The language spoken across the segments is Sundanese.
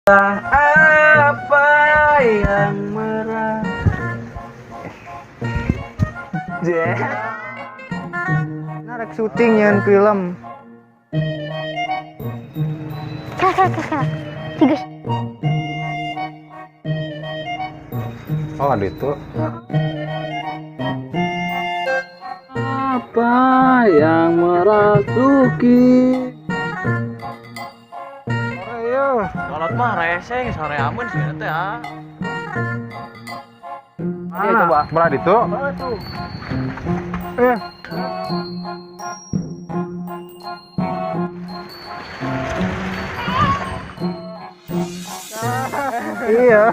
Apa yang merah? Rek syuting nyieun film. Kakak, kakak. Tiga. Oh, ada itu. Apa yang merasuki? Ayo. Kolot mah rese sore amun sih teh ah. Iya, coba. Belah itu. Eh. Iya.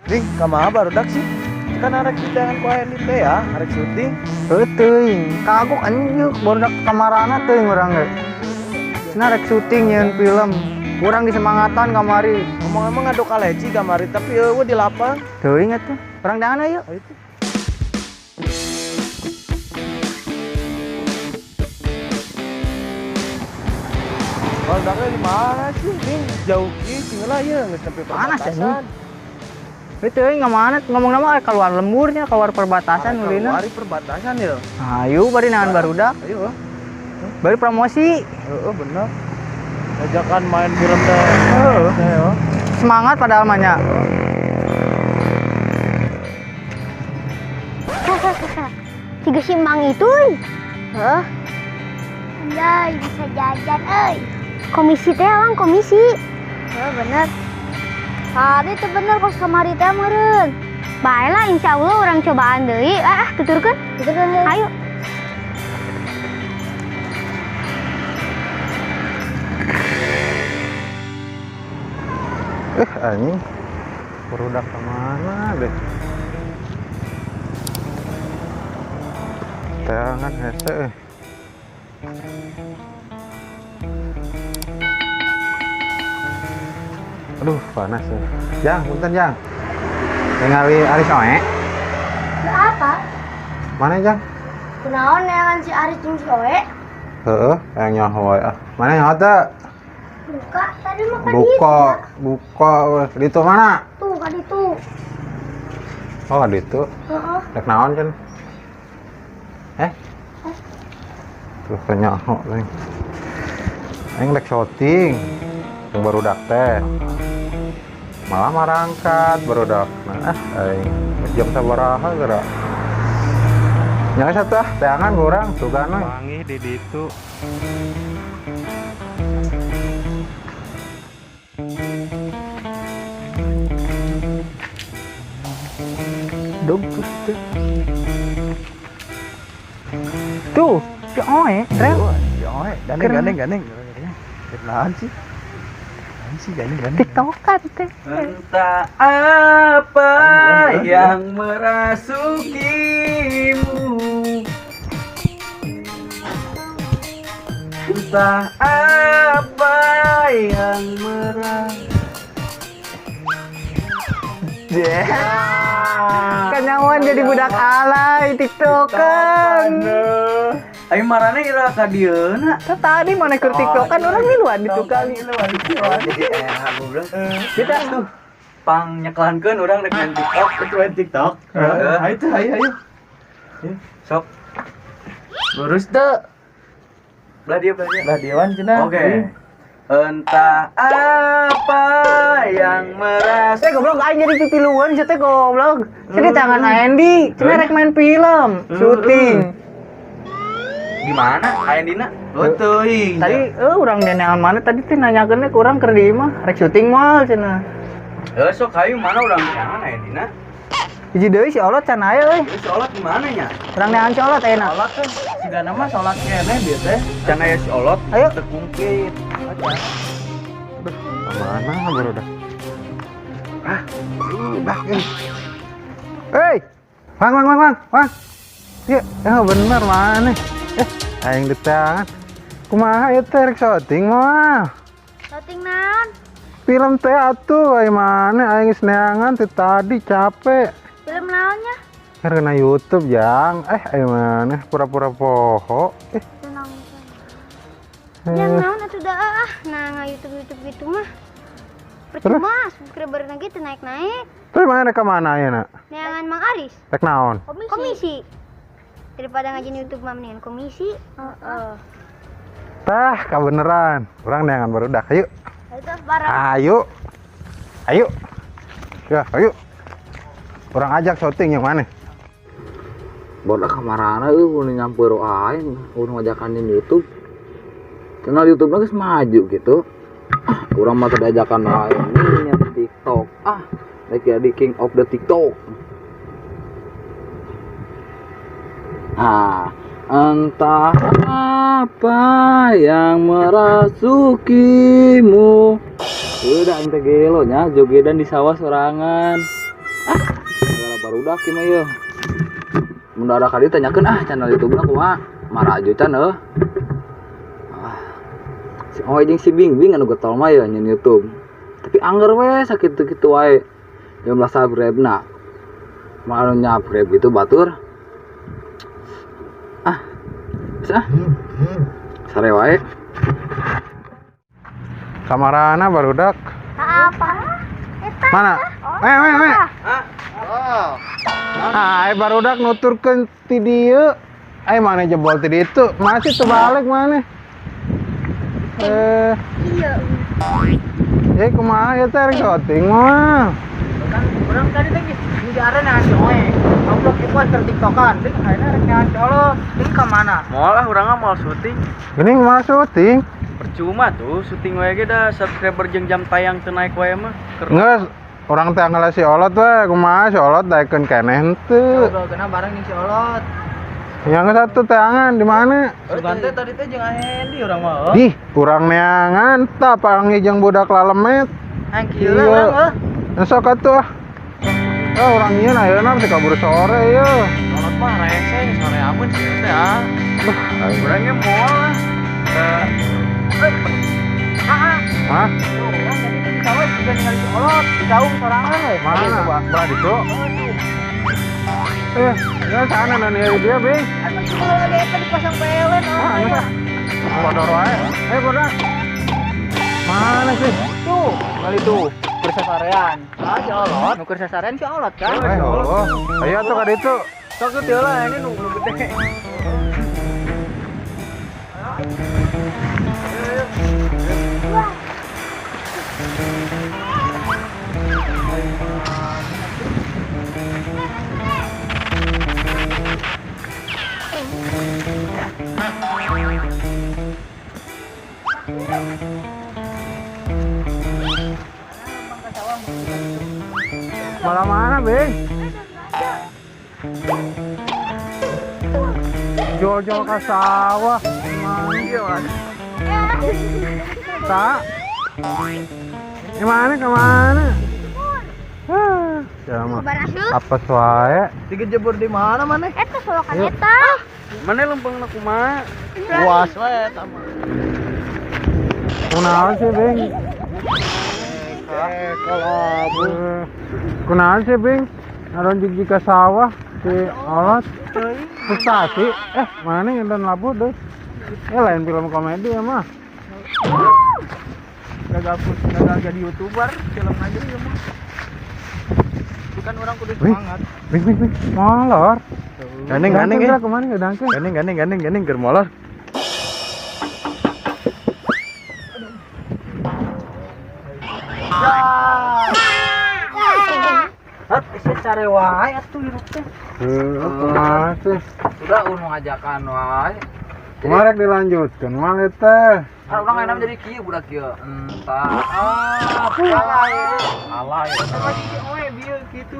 Ding, kumaha barudak sih? Kan arek ditangan ku aya teh ya, arek syuting. Heuh teuing, kagok anjing barudak kamarana teuing urang ge. Cenah rek syuting nyieun film. Kurang disemangatan kamari. Ngomong-ngomong ngaduk kaleci kamari tapi eueuh di lapang. Teuing atuh. Urang dangan ayo. Ayo tuh. Barudaknya di mana sih, Ding? Jauh kieu cing lah ya, geus sampai Panas, perbatasan. Heuh teuing ka mana ngomong nama keluar lemburnya, keluar perbatasan ulina. Keluar perbatasan ya. Ayo bari nahan barudak. Ayo. Bari promosi. Heeh, bener. Ajakan main film teh. Heeh. Ayo. Semangat padahal mah nya. Kakak, kakak. Tiga simbang itu. Hah? Anjay, bisa jajan, euy. Komisi teh lang komisi. Heeh, bener. Tadi tuh bener kos kamari teh meureun. Baiklah, insya Allah orang cobaan deui. Ah, tuturkeun. Tuturkeun. Ayo. Anjing. Barudak kemana deh? Tangan hese. Aduh, panas ya. Jang, punten Jang. Ningali Aris oe. Apa? Mana Jang? Kunaon neangan si Aris jeung si Oe? Heeh, yang nyaho wae ah. Mana nyaho teu? Buka, tadi mah kan Buka, buka weh. Di itu mana? Tuh, kan itu. Oh, di itu. Heeh. Rek naon kan? Eh? Tuh kenyaho teh. Aing rek syuting. Yang barudak teh. Malah marangkat barudak. Nah, aing jam sabaraha geura. Nya satu ah, teangan urang sugan we. Panggih di ditu. Dog tuh. Tuh, si Oe, Rel. Si Oe, gandeng gandeng gandeng. Naon sih? Naon sih gandeng gandeng. TikTokan teh. Entah apa yang merasukimu. Entah apa yang Kanyawan jadi budak alay TikTokan. Ayo marane ira ka dieuna. Tah tadi mana keur TikTokan orang miluan di tukang. Jadi enak goblok. Kita Tuh, pang nyeklankeun urang rek main TikTok. Itu main TikTok. Heeh. Ayo tuh, ayo ayo. Sok, Lurus teu. belah dia, belah dia. Lah dewan cenah. Oke. Entah apa yang merasa Teh goblok aing jadi pipiluan sia teh goblok. Sia di tangan Andy, cenah rek main film, syuting. di mana? Aya dina? Oh, teuing. Tadi urang neangan mana tadi teh nanyakeunnya ku urang keur di imah, rek syuting moal cenah. Eh sok hayu mana urang neangan aya dina? Hiji deui si Olot can aya euy. Si Olot di mana nya? Urang neangan si Olot ayeuna. Sholat kan sigana mah sholat keneh bieu teh. Can aya si Olot. Ayo. Teu kungkit. Kemana barudak? Ah, udah ini. Hei, Bang, bang, bang, bang, bang. Iya, bener mana? Aing di tangan. Kumaha ieu teh rek syuting mah? Syuting naon? Film teh atuh ai maneh aing geus neangan ti tadi capek. Film naonnya? Karena YouTube jang, ai maneh pura-pura poho. Tenang. Yang naon atuh dah ah, nah nga-YouTube gitu mah. Percuma, subscriber lagi teu naik-naik. Terus mana ka mana ayeuna? Neangan Mang Aris. Rek naon? Komisi. Daripada ngajin YouTube mah mendingan komisi. Heeh. Tah, kabeneran. Urang neangan barudak, ayo. Bareng. Ayo. Ayo. Ya, ayo. Urang ajak syuting yang mana? Barudak kamarana euy nu nyampeur aing, urang ngajakan di YouTube. Channel YouTube-na geus maju gitu. Urang mah teu diajakan wae nya TikTok. Ah, rek jadi king of the TikTok. Ah, entah apa yang merasukimu. Udah aing teh gelo nya jogedan di sawah sorangan. Ah, gara barudak ieu mah ieu. Mun ada kali tanyakeun ah channel YouTube-na kumaha? Maraju can eueuh. Ah. Si Oe jeung si Bingbing anu getol mah ya nyen YouTube. Tapi angger we sakitu-kitu wae. Jumlah subscribe-na. Mah anu nyubscribe gitu batur. Ah. Bisa ah. Sare wae. Kamarana barudak. Apa? Eta. Mana? Weh. Oh. Ah, barudak nuturkeun ti dieu. Ai mana jebol ti ditu? Masih teu balik maneh. Iya. Eh kumaha ieu teh rek syuting mah. Kan urang tadi teh geus ngejaran si Oe. Ngobrol kieu keur TikTokan. Deung ayeuna rek neangan si Olot. Deung ka mana? Moal ah urang mah moal syuting. Geuning moal syuting. Percuma tuh syuting wae ge da subscriber jeung jam tayang teu naik wae mah. Geus urang teh ngala si Olot we, kumaha si Olot daekeun keneh henteu. Ngobrol bareng jeung si Olot. Yang satu teangan di mana? Sugan teh tadi teh jeung Ahendi urang mah. Dih, urang neangan tah panggih jeung budak lalemet. Ang kieu urang heuh. Sok atuh ah. Oh, urang nyieun ayeuna teh kabur sore ieu. Olot mah rese sore amun sih teh ah. Urang ge moal ah. Hah? Urang tadi teh di sawah juga ningali si Olot, di saung sorangan we. Mana? Belah ditu. Ya sana nani dia, Bing. Atuh lagi eta dipasang PLN ah. Bodor wae. Bodak. Mana sih? Tuh, kali tuh keur sasarean. Ah, si Olot. Nu keur sasarean si Olot kan? Oh. Ayo tuh ka ditu. Sok teu lah ini nu gede. Malah mana, Bing? Jol-jol ke sawah. Mana? Tak. Gimana kemana? Siapa? Apa wae? Tiga jebur di mana maneh? Eta solokan eta. Mana lempengna kumaha? Puas wae eta mah. Kunaon sih, Bing? Kalau kunaon sih, Bing? Ngaron jig ka sawah si Olot. Frustasi. Mana nonton labu deh. Lain film komedi ya mah. Gagal jadi YouTuber, film aja ya mah. Bukan orang kudu semangat. Bing, molor. Gandeng. Kemana gandeng? Gandeng keur molor. Hat, isi care wae atuh hirup teh. Kumaha sih? Udah urang ngajakan wae. Kumaha rek dilanjutkeun mah teh. Kan urang ayeuna jadi kieu budak kieu. Entah apa. Alah ya. Sama si Oe bieu kitu.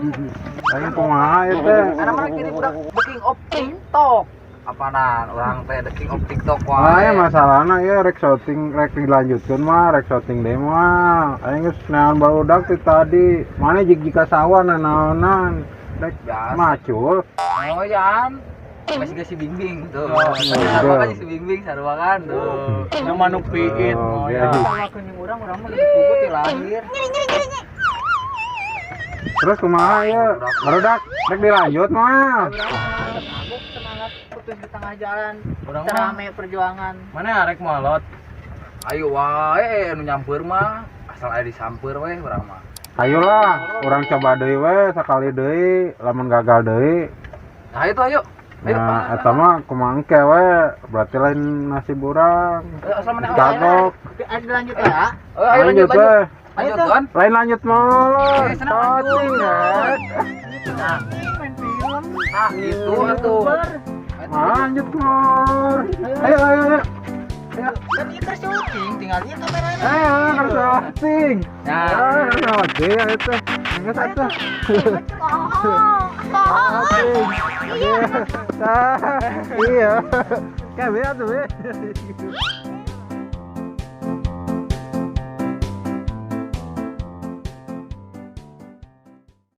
Aing kumaha ieu teh? Karena mana kini budak the king of TikTok. Apanan urang teh the king of TikTok wae. Ah, ya masalahna ieu rek syuting rek dilanjutkeun mah rek syuting deui mah. Aing geus naon barudak ti tadi. Mana jig jika sawah nanaonan. Rek macul. Oh, Jan. Masih gak si Bingbing tuh. Sarua kan si Bingbing sarua kan tuh. Yang manuk piit. Oh, iya. Sama jeung urang, urang mah geus puguh ti lahir. Terus kumaha ya? Barudak rek dilanjut mah. Aku semangat putus di tengah jalan. Urang mah. Terame perjuangan. Mana arek molot? Ayo wae nu nyamper mah asal aya disamper we urang mah. Ayolah, urang coba deui we sakali deui, lamun gagal deui. Nah itu ayo. Ayo. Nah, eta mah kumaha engke we, berarti lain nasib urang. Ayo asal mana? Kagok. Ayo dilanjut ya. Ayo lanjut Lanjut we. lanjut. Lanjut kan. Lain lanjut molot. Eh, senang lanjut. Cacing ya. Nah, Main film. ah gitu atuh. Lanjut molot. Ayo ayo ayo. Kan ieu keur syuting, tinggal ieu kamerana. Ayo, harus syuting. Nah. Ayo, harus syuting itu. Ingat atuh. Oh, Iya. Iya. Kayak tuh, be.